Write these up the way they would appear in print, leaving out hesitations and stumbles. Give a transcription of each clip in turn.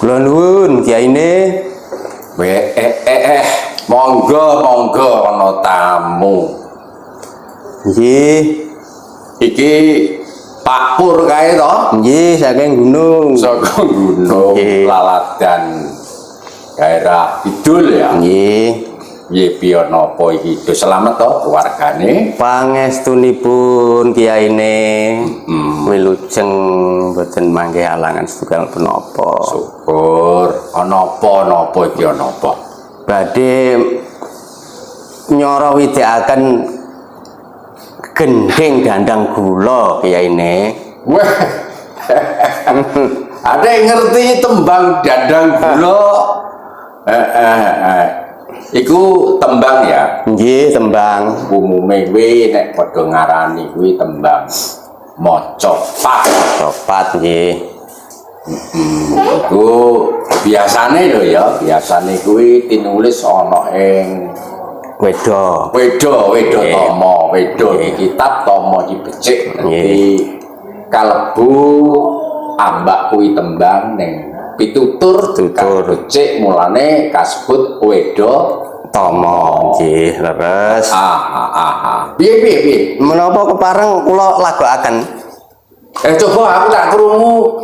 Kula nuwun kiyaine. We eh eh eh monggo monggo ana tamu. Nggih. Iki Pak Pur kae to? Nggih, saking gunung. Saka gunung. Nggih. Laladan daerah kidul ya. Nggih. Piye piye napa iki? Do selamat to keluargane? Pangestunipun kiyaine. Wilujeng, boten manggih alangan setunggal punapa. Syukur. Ana apa napa iki, ana apa? Badhe nyoro widekaken gendhing dandang gula, kiyaine. Wah. Ada yang ngerti tembang dandang gula? Eh, eh, eh. Iku tembang ya? Nggih, tembang. Umume kuwi nek padha ngarani kuwi tembang macapat. Topat nggih. Iku biasane lho ya, biasane kuwi tinulis ana ing Wedo. Wedo, wedo. Tama, wedo iki kitab, tama iki becik. Dadi kalebu ambak kuwi tembang ning pitutur. Pitutur. Kang becik, mulane kasebut wedo. Tama, nggih, leres. Ah ah ah, ah. Piye piye piye? Menapa kepareng kula lagokaken? Eh, coba aku tak krungu.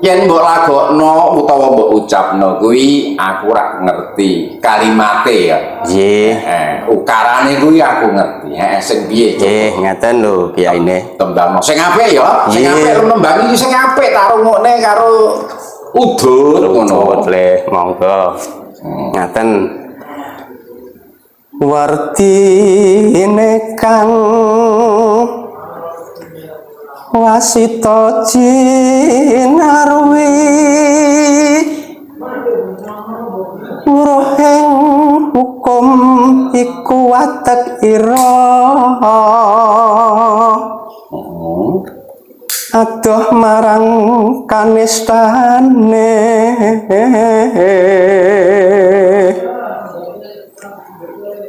Yen mbok lagokno utawa mbok ucapno kuwi aku ora ngerti kalimate ya. Nggih. Eh, ukarane kuwi aku ngerti. Heeh, sing piye coba? Nggih, ngaten lho kiyaine. Tembangno sing apik ya, sing apik lu nembang iki sing apik, tak rungokne karo udut ngono. Udut le, monggo. Ngaten. Wardine kang wasita jinarwi, wuruhing hukum iku watek ira, adoh marang kanistane.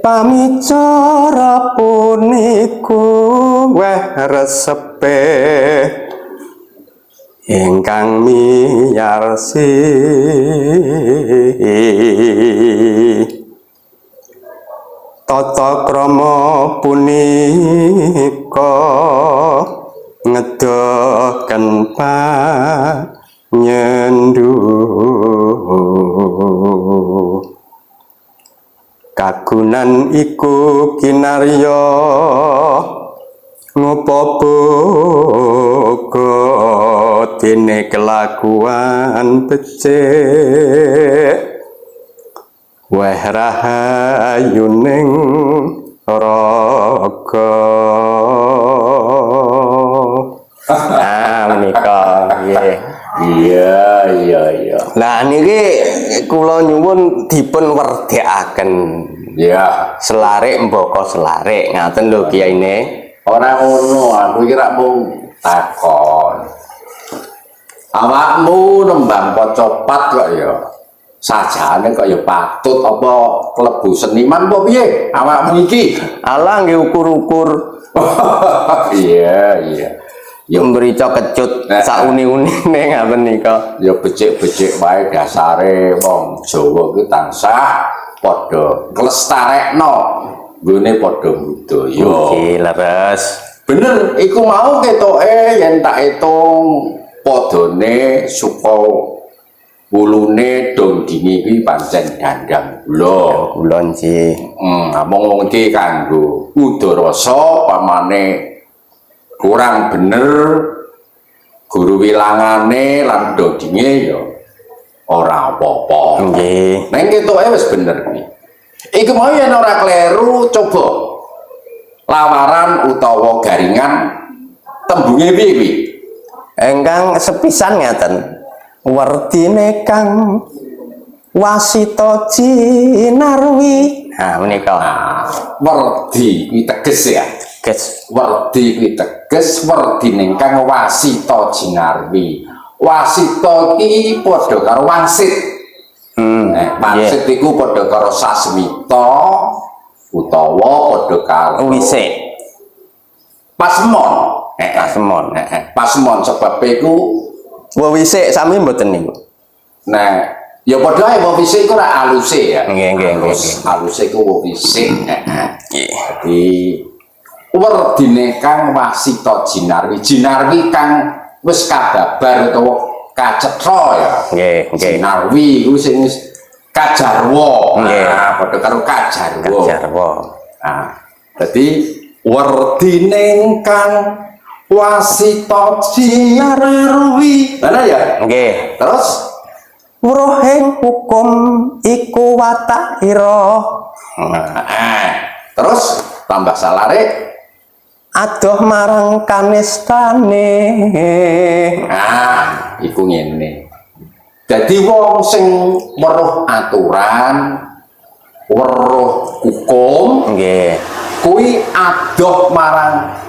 Pamicara puniku weh resepe ingkang miyarsi. Tata krama punika ngedoken panyendu, kagunan iku kinarya ngupaboga dene kelakuan becik weh rahayuning raga. Nah, menika nggih. Iya. Nah, niki kula nyuwun dipun werdekaken. Selarik mbaka selarik ngaten lho kiyaine. Ora ngono, aku iki rak mung takon. Awakmu nembang pocopat kok ya. Sajane kok ya patut apa klebu seniman apa piye awakmu iki? Alah, nggih ukur-ukur. Iya. Yo mrica kecut sauni-unine ngaten nika. Ya becik-becik wae, dasare wong Jawa kuwi tansah padha nglestarekno nggone padha budaya. Nggih, leres. Bener, iku mau ketoke yen tak hitung padane suka wulune dong dingi kuwi pancen dandang gula. Kula nggih. Namung wong iki kanggo udarasa pamane kurang bener guru wilangane lan dodinge ya ora apa-apa. Nggih. Neng ketoke wis bener kuwi. Iku mau yen ora kleru coba lawaran utawa garingan tembunge piye kuwi? Ingkang sepisan ngaten. Werdine kang wasita jinarwi. Nah, menika. Nah, werdi kuwi teges ya. Teges. Werdi kuwi teges werdine kang wasita jinarwi. Wasita iki padha karo wangsit. Wangsit iku padha karo sasmita utawa padha karo Wisik. Pasemon. Pasemon. Pasemon sebab iku Wewisik sami mboten niku? Nah, ya padha ae, wewisik iku ora aluse ya. Nggih, nggih, nggih, Alus, aluse iku wewisik. Heeh. Nggih. Dadi werdine kang wasita jinarwi, jinarwi kang wis kababar utawa kacetha ya. Nggih, nggih. Jinarwi iku sing wis kajarwa. Nggih. Nah, padha karo kajarwa. Kajarwa. Nah, dadi werdine kang wasita jinarwi. Mana ya? Nggih. Terus Wuruhing hukum iku watak ira. Nah, terus tambah salare. Adoh marang kanistane. Nah, iku ngene. Dadi wong sing weruh aturan, weruh hukum, kuwi adoh marang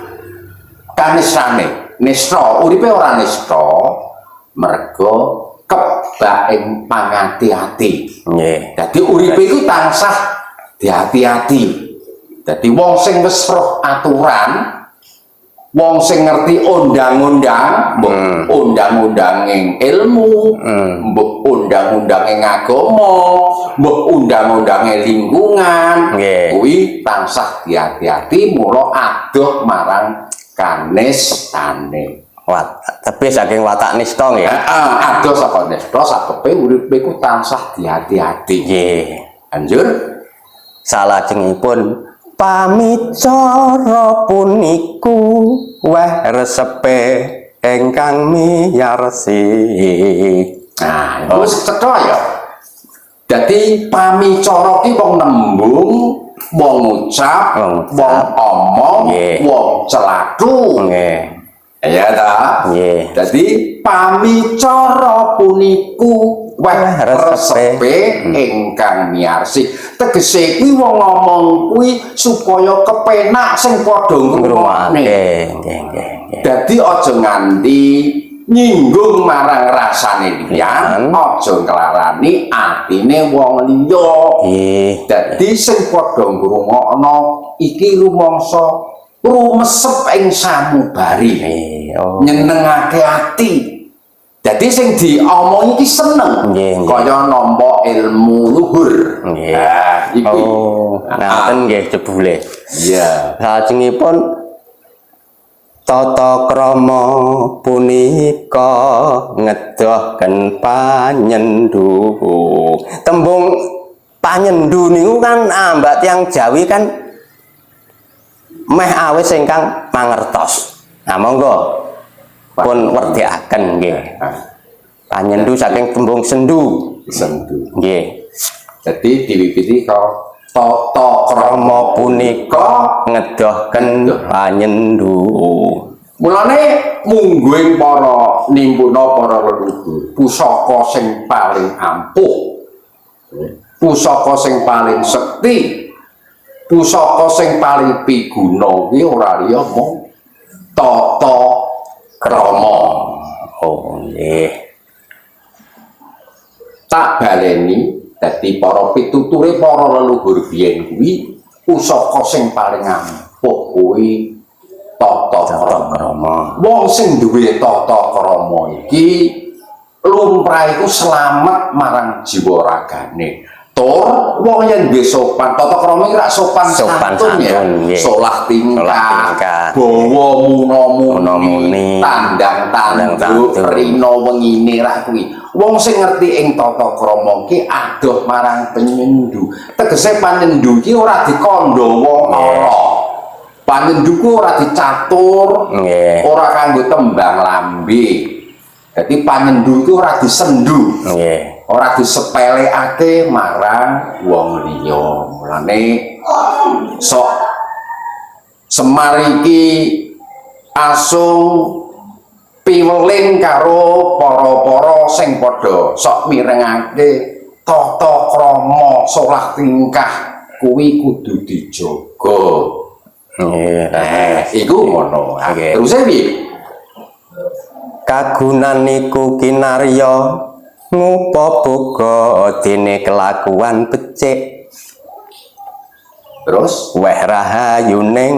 kanistane. Nista, uripe ora nista, mergo kebak ing pangati-ati. Dadi uripe iku tansah dihati-hati. Dadi wong sing wis roh aturan, wong sing ngerti undang-undang, mbok undang-undanging ilmu, mbok undang-undanging agama, mbok undang-undange lingkungan, kuwi tansah dihati-hati, mula adoh marang kanistane. Watak, tapi saking watak nista nggih. Heeh, adoh saka nista sakepe uripe ku tansah dihati-hati. Lanjut. Salajengipun pamicara puniku weh resepe ingkang miyarsi. Nah, itu wis cetha ya. Dadi pamicara ki wong nembung, wong ngucap, Wong ngucap. Wong omong, wong celathu. Ya ta? Nggih. Dadi pamicara puniku weh Weh resepe. Resepe ingkang miyarsi. Tegese kuwi wong ngomong kuwi supaya kepenak sing padha ngrungokne. Ngrungokake. Nggih, nggih, nggih. Dadi aja nganti nyinggung marang rasane liyan, aja nglarani atine wong liya. Dadi sing padha ngrungokno iki rumangsa rumesep ing samubari, Nggih. Oh. Nyenengake ati. Dadi sing diomongi iki seneng, Nggih, nggih. Kaya nampa ilmu luhur. Nah, iku. Oh, ngaten nggih jebule. Iya. Salajengipun tata krama punika ngedohken panyendu. Tembung panyendu niku kan ambak tiyang Jawi kan meh awis ingkang mangertos. Nah, monggo pun werdekaken nggih. Nah, Panyendu saking tembung sendu. Sendu. Nggih. Jadi diwiwiti kok tata krama Krama punika ngedohken panyendu. Mulane mungguing para nimbuna, para leluhur, pusaka sing paling ampuh, pusaka sing paling sekti, pusaka sing paling piguna kuwi ora liya mung tata krama. Oh, nggih. Tak baleni, dadi para pituture para leluhur biyen kuwi pusaka sing paling ampuh kuwi tata Tata krama. Krama. Wong sing duwe tata krama iki lumrah iku slamet marang jiwa ragane. Tur wong yen duwe sopan, tata krama iki rak sopan Sopan santun ya. santun, nggih. Solah tingkah, Solah tingkah. bawa muna-muni, Muna-muni, tandang tanduk, tandang-tanduk. Rina wengine rak kuwi. Wong sing ngerti ing tata krama ki adoh marang panyendu. Tegese panyendu iki ora dikandha wong ora. Panyendu ku ora dicatur, ora kanggo tembang lambe. Dadi panyendu iku ora disendu, ora disepelekake marang wong liya. Mulane sok Semar iki asung piweling karo para-para sing padha sok mirengake tata krama solah tingkah kuwi kudu dijaga. Nggih. Eh, iku ngono. Nggih. Terus piye? Kagunan niku kinarya ngupaboga dene kelakuan becik. Terus weh rahayuning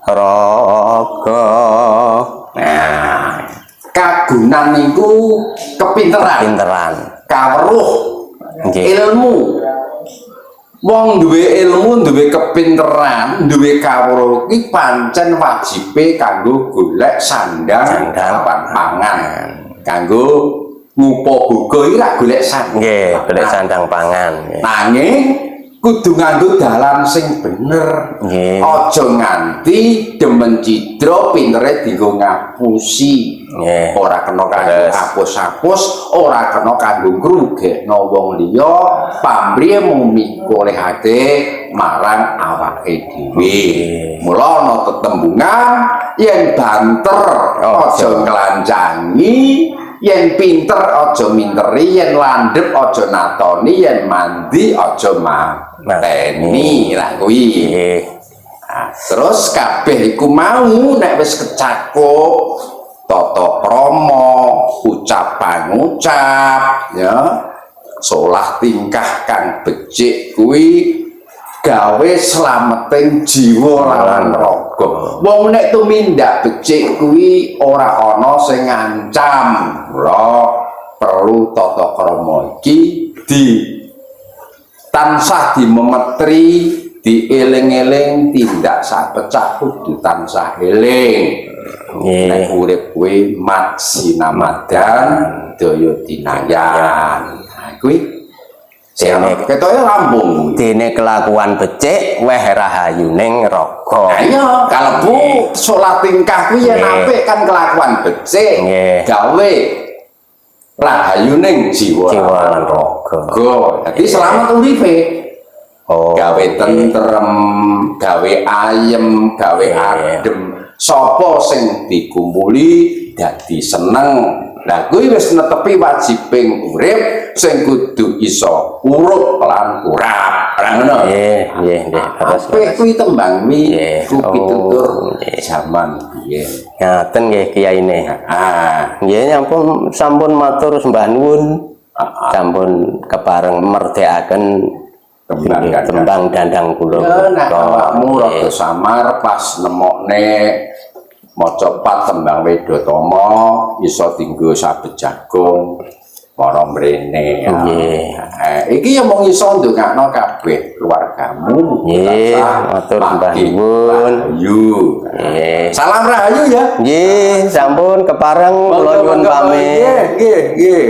raga. Nah, Kagunan niku kepinteran, Pinteran. Kawruh, ilmu. Wong duwe ilmu, duwe kepinteran, duwe kawruh iki pancen wajibe kanggo golek sandang, Sandang. papan pangan. Kanggo ngupaboga iki rak golek sandang. Nggih, golek sandang pangan. Nggih. Nanging kudu nganggo dalan sing bener. Aja nganti demen cidra, pintere dienggo ngapusi. Ora kena kanggo apus-apus, ora kena kanggo ngrugekno wong liya, pamrih mung mikolehake marang awake dhewe. Mula ana tetembungan yen banter aja nglancangi, yen pinter aja minteri, yen landhep aja natoni, yen mandi aja mateni. Lah kuwi. Nah, terus kabeh iku mau nek wis kecakup tata krama, ucap pangucap, ya, solah tingkah kang becik kuwi gawe slameting jiwa lan raga. Wong nek tumindak becik kuwi ora ana sing ngancam. Mula perlu tata krama iki di tansah dimemetri, dieling-eling, tindak sapecak kudu tansah eling. Nek urip kuwi mat sinamadan daya dinayan. Nah, kuwi ketoke rampung kuwi. Dene kelakuan becik weh rahayuning raga. Nah iya, kalebu solah tingkah kuwi yen apik kan kelakuan becik, gawe rahayuning jiwa Jiwa lan lan raga. Raga. Dadi selamat uripe. Gawe tentrem, gawe ayem, gawe adem. Sapa sing dikumpuli dadi seneng. Lah kuwi wis netepi wajibing urip sing kudu iso urup lan urap. Ora ngono? Nggih, terus. Apik kuwi tembang kuwi ku pitutur jaman biyen. Ngaten nggih, kiyaine. Ah, Nggih, sampun sampun matur sembah nuwun. Sampun kepareng merdekaken tembang dandang. Tembang dandang kula. Ya nek awakmu rada samar pas nemokne maca pat tembang Wedhatama iso dinggo sabet jagung para mrene. Eh, iki ya mung iso ndongakno kabeh keluargamu. Nggih, matur sembah nuwun. Rahayu. Salam rahayu ya. Nggih, sampun kepareng kula nyuwun pamit. Nggih, nggih, nggih.